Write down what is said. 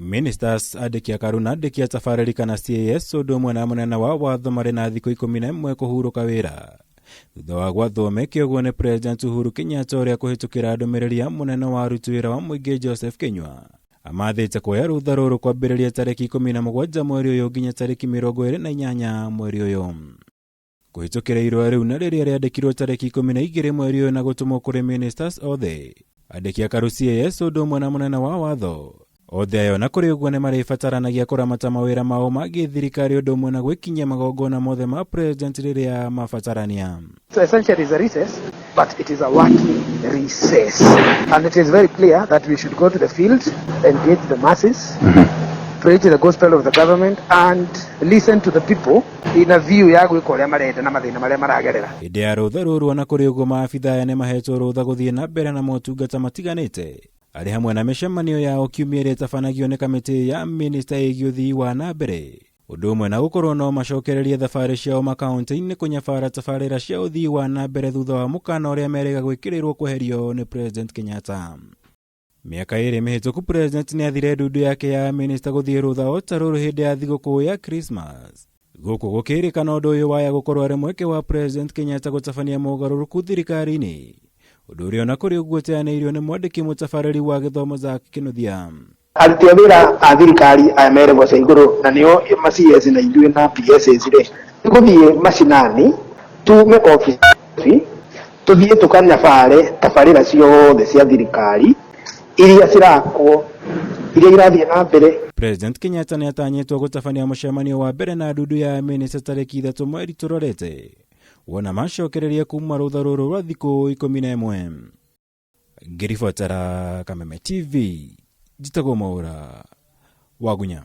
Ministers, andĩki a karu na andĩki a tabarĩri kana CAS ũndũ ũmwe na mũnene wa watho marĩ na thikũ 11 kũhurũka wĩra thutha wa gwathwo meke ũguo nĩ President Uhuru Kenyatta, ũrĩa kũhĩtũkĩra ndũmĩrĩri ya mũnene wa aruti wĩra wa mũingĩ Joseph Kinyua amathĩte kuoya rũtha rũrũ kwambĩrĩria tarĩki 17 mweri ũyũ nginya tarĩki 28 mweri ũyũ. Kũhĩtũkĩra irũa rĩu na rĩrĩa rĩandĩkirwo tarĩki 12 mweri ũyũ na gũtũmwo kũrĩ ministers othe, andĩki a karu, CAS ũndũ ũmwe na mũnene wa watho, othe ayo na kũrĩ ũguo nĩ marĩbataranagia kũramata mawĩra mao ma gĩthirikari ũndũ ũmwe na gwĩkinyia magongona mothe ma president rĩrĩa mabatarania. So essentially it's a recess, but it is a working recess. And it is very clear that we should go to the field, engage the masses, preach the gospel of the government, and listen to the people in a view ya gwĩka ũrĩa marenda na mathĩna marĩa maragerera. Hĩndĩ ya rũtha rũrũ, ona kũrĩ ũguo, maabitha aya nĩ mahetwo rũtha gũthiĩ na mbere na motungata matiganĩte arĩ hamwe na mĩcemanio yao kiumia ĩrĩa ĩtabanagio nĩ kamĩtĩ ya minista ĩgiĩ ũthii wa na mbere, ũndũ ũmwe na gũkorwo no macokererie thabarĩ ciao makaunti-inĩ kũnyabara tabarĩra cia ũthii wa na mbere thutha wa mũkana ũrĩa merĩga gwĩkĩrĩrwo kweherio nĩ President Kenyatta. Mĩaka 2 mĩhĩtũku, President nĩ athire ndundu yake ya minista gũthiĩ rũtha o ta rũrũ hĩndĩ ya thigũkũ ya Christmas. Gũkũ gũkĩrĩkana ũndũ ũyũ waya gũkorwo arĩ mweke wa President Kenyatta gũtabania mogarũrũku thirikari-inĩ, ũndũ ũrĩa ona kũrĩ ũguo ũteanĩirio nĩ mwandĩki mũtabarĩri wa gĩthomo Zack Kinuthia. Aruti a wĩra a thirikari aya me level cia igũrũ, na nĩo ma CS na ithuĩ na PSs rĩ, nĩ gũthiĩ macinani, tume obici, tũthiĩ tũkanyabare tabarĩra ciothe cia thirikari iria cirakwo, iria irathiĩ na mbere. President Kenyatta nĩ atanyĩtwo gũtabania mũcemanio wa mbere na ndundu ya minista tarĩki 3 mweri tũrorete, wona macokereria kuma rũtha rũrũ rwa thikũ 11. Ngĩribotera Kameme TV, njĩtagwo Mwaũra Wagunya.